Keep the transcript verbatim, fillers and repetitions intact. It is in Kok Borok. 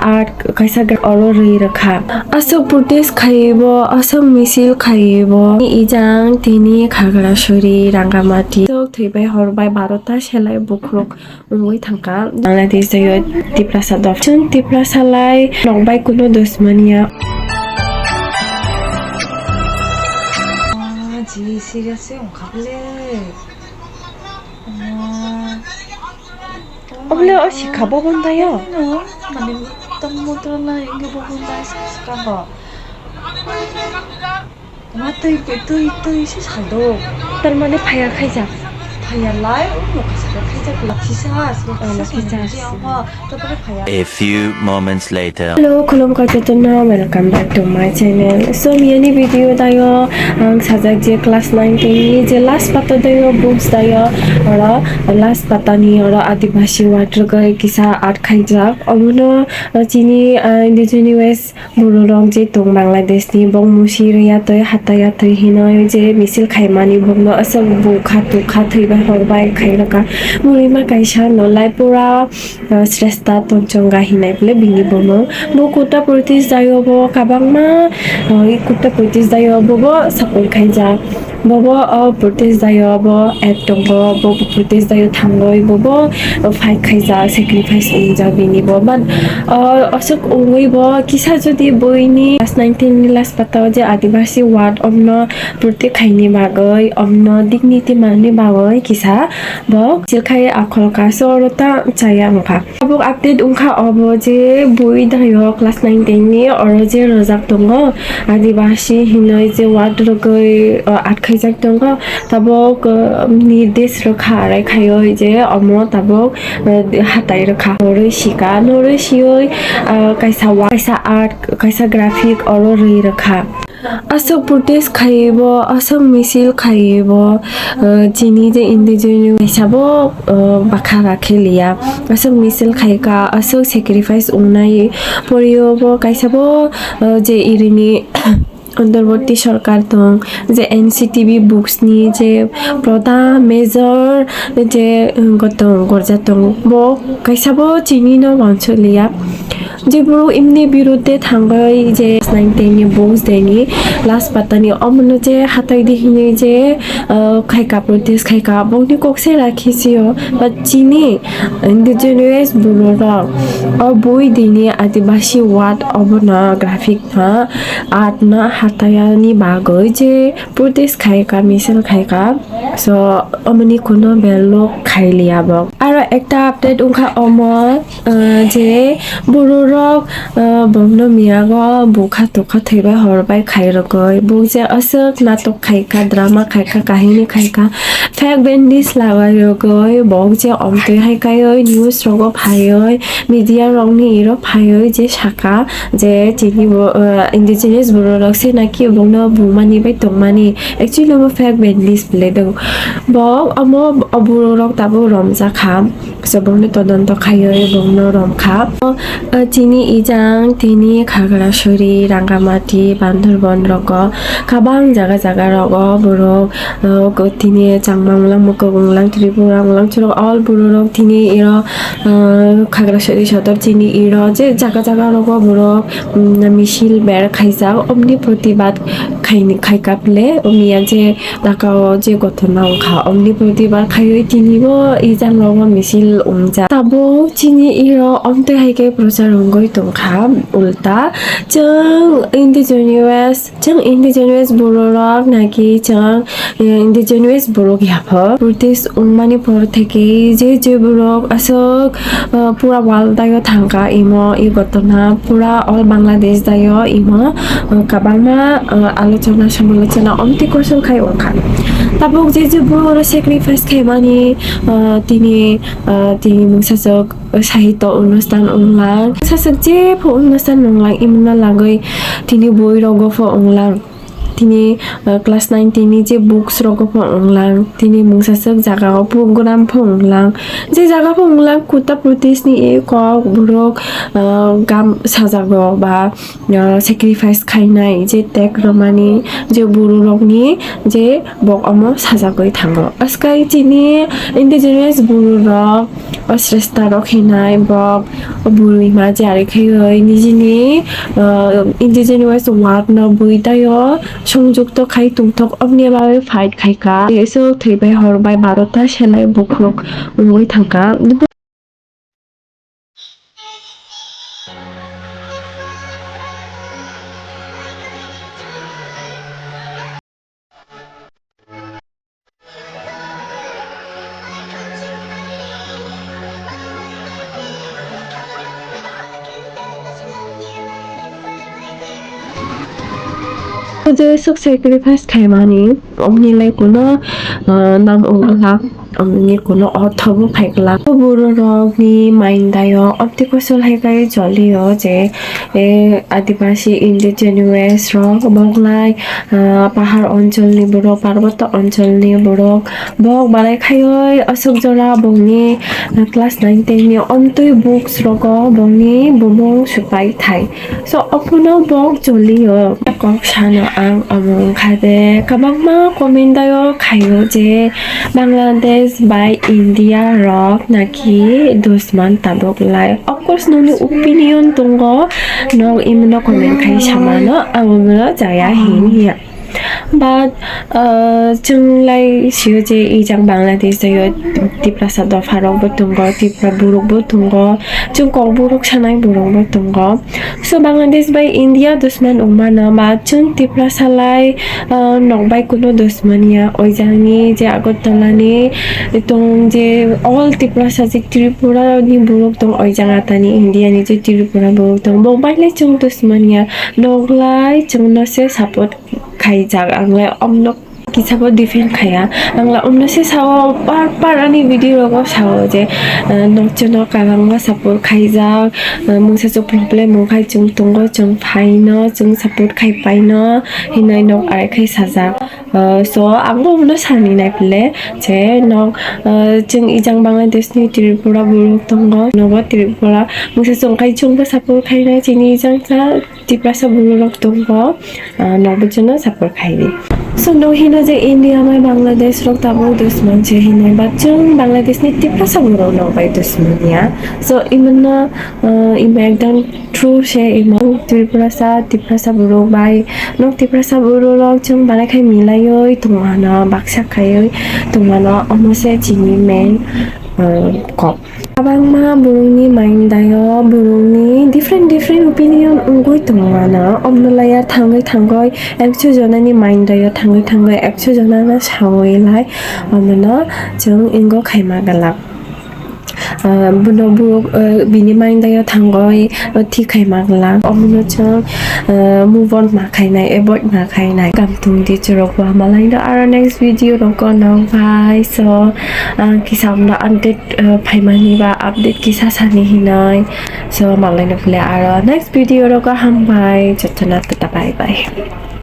art kaisa gra-, oro rwi rwkha. Aswk protest khaiwi bo, aswk misil khaiwi bo, ijang tini Khagrasuri, Rangamati, aswk thwibai horbai barota selai bukrok wngwi thangkha. Bangladesh o Tiprasa dopha. Chwng Tiprasa lai nokbai kuno dos manya. Ah, ji serious se wngkha bwle. Ah. Obole o sikha bo bondai o. Mane tamo motor lai inge bo bondai sa sikha bo. Ma twi, twi, twi, twi se sado. Tar mane phaya khaijak. Phaya lai, o no kasa khaijak, lakhisa, aswk. Oh, lakhisa, lakhisa. Amo, to pore phaya. A few moments later. Hello, khulumkha jotono, welcome back to my channel. So, miyani video dayo, ang sajak je class nine ten ni je last pata dayo, books dayo, oro last pata ni oro Adibasi word rwgwi kisa art khaijak. Omono, uh, chini, uh, indigenous Bororok je tong Bangladesh ni, bok musi rwya twi, hataya twi hinwi je misil khaimani, bokno aswk bukha tukha thwibai horbai khai rwkha. Burima kaisa no lai pura, ah, sresta tongchonga hinai bole bini bumung. Bo kutta protest dayo bo kabangma, ah, kutta protest dayo bo bo sapoi khaijak. Bobo o protest dayo, bo act tongo, bo protest dayo thangwi, bobo fight khaijak, sacrifice wngjak bini bo. But, o, aswk wngwi bo kisa jodi buini class nine ten ni last pata o je Adibasi word omno protect khaini bagwi, omno dignity manni bagwi kisa bo chilkhai akhol kaso oro ta chaya wngkha. Tabuk update wngkha obo je bui dayo class nine ten ni oro je rwjak tongo, Adibasi hinwi je word rwgwi, o, atkhaijak tongo. Tabuk, o, nirdesh rwkha arai khaiwi je omo tabuk, o, hatai rwkha. Norwi sika, norwi siwi, o, kaisa wa-, kaisa art, kaisa graphic oro rwi rwkha. Aswk protest khaiwi bo, aswk misil khaiwi bo, uh, chini je indigenous kaisa bo, uh, bakha rakhe liya. Aswk misil khaika, aswk sacrifice wngnai poriyo bo kaisa bo, uh, je irini Antarborti Sarkar tong, je N C T V books ni je prodha major je, um, gotong gorja tong, bo kaisa bo chini no wansuk liya. Je borok imni birudde thangwi je nine ten ni books deni last pata ni omono je hatai di hinwi je, uh, khaika protest khaika bokni kok se rakhi sio. But chini indigenous bororok o bui dini Adibasi word obono graphic no art no hatayani bagwi je protest khaika misil khaika. So, omoni kuno belok khailiya bo. Aro ekta update wngkha omo, uh, je bororok, uh, bomno miyago bukha tukha thwibai horbai khairogoi. Buk je aswk natok khaika, drama khaika, kahini khaika, fake bandage lagai rogoi. Bok je omtwi hai kaioi, news rogo phaioi, media rokni iro phaioi je saka je chini bo, uh, indigenous bororok se naki bokno bumani bai tongmani. Actually, omo fake bandage bwle do. Bo omo, o bororok tabuk romjakha. So, bokno todonto khaiwi bokno romkha. O, o, chini ijang, tini Khagrasuri, Rangamati, Bandarban rogo, kabang jaga jaga rogo borok, o, ko-, tini Changma wnglang, Mokok wnglang, Tripura wnglang, chwrok all bororok tini iro, o, Khagrasuri Sodor chini iro je jaga jaga rogo borok, um, misil ber khaijak, omni protibad khaini, khaika bwle, omiya je Dhaka o je gotona wngkha, omni protibad khaiwi tini bo ijang rogo misil wngjak. Tabuk chini iro omtwi hai khe prochar wngwi tongkha, ulta chwng indigenous, chwng indigenous bororok naki chwng, eh, indigenous borok yapho protest wngmani por theke je je borok aswk, eh, pura world daio thangkha imo i gotona. Pura all Bangladesh daio imo, uh, kabangma, uh, alochona samalochona omtwi kosol khai wngkha. Tabuk je je boro sacrifice khaimani, uh, tini, uh, tini mungsasok sahitya onusthan wnglang, sasok jepho onusthan wnglang, imna lagwi tini boi rogo pho wnglang. Tini, uh, class nine ten ni je books rogo pho wnglang, tini mungsaswk jaga o program pho wnglang, je jaga pho wnglang kutta protest ni kok borok, uh, gam sajago ba, uh, sacrifice khainai je tek romani je bororok ni je bok omo sajagwi thango. Aswk chini indigenous bororok o sreshta rok hinai bok o bwrwi ma jari khaiwi nijini, ah, indigenous word no bui taio songjukto khai tongthok, obni bagwi fight khaikha. Tei aswk thwi bai hor bai barota selai bukhuk wngwi thangkha. Je swk sacrifice khaimani, obni lai kuno, ah, nang wngla, obni kuno ortho bo phai glak. O borok rokni mind o obtwi kosol hai khe jolio je, eh, Adibasi indigenous rok, Moglai, ah, pahar oncholni borok, parboto oncholni borok, bok balai khaioi aswk jora bongni, ah, class nine ten ni omtwi books rogo bongni bumung supai thai. So, opono bok jolio. Kok sano ang omo wngkha de, kwbangma comment o khaio je Bangladesh bai India rok naki dusman tabuk lai. Of course, nokni opinion tongo, nok imno comment khai samano, ang omo jaya hin hiya. But, uh, chwng lai sio je ijang Bangladesh o Tiprasa dopha rok bo tongo, Tipra borok bo tongo, chwng kok borok sanai borok bo tongo. So Bangladesh bai India dusman wngmano, ba chwng Tiprasa lai, uh, nok bai kuno dusman ya. Oijangni je Agartala ni tong je all Tiprasa je Tripura ni borok tong, oijang atani India ni je Tripura borok tong, bo bai lai chwng dusman ya. Nok lai chwngno se support khaijak, ang lai omno kisa bo defend khaya. Ang lai omno se sao, par par ani video rogo sao je, eh, nok chwngno kwbangma support khaijak, eh, mungsa chwng problem wngkhai chwng tongo, chwng phaino, chwng support khai paino hinwi nok arai khai sajak. Eh, so ang bo omno sani nai phle je nok, eh, chwng ijang Bangladesh ni Tripura borok tongo, nobo Tripura mungsa chwng khai chwngbo support khainai chini ijang sa. Tiprasa borok rok tongo, ah, nokbo chwngno support khai di. So, no hino je India bai Bangladesh rok tabuk dusman se hinwi, but chwng Bangladesh ni Tiprasa borok nok bai dusman ya. So, imanno, ah, ima ekdam true se, ima Tiprasa, Tiprasa borok bai, nok Tiprasa borok rok chwng belai khai milaioi tongmano, baksa khaioi tongmano, omo se chini main, ah, kok. Kwbangma borokni mind o borokni different different opinion wngwi tongmano. Omno laiya thangwi thangwi ekso jonani mind o thangwi thangwi ekso jonano sawi lai, omono chwng ingo khaima glak. Ah, bono borok, ah, bini mind o thangwi, ah, thik khaima glak. Omono chwng, ah, move on ma khainai, avoid ma khainai. Kam tong di chwrok bo hamalaino aro next video rogo nokbai. So, ang kisa omno update, uh, phaimani ba update kisa sani hinoi. So, malai no phle aro next video rogo hambai, jotono tata bye bye.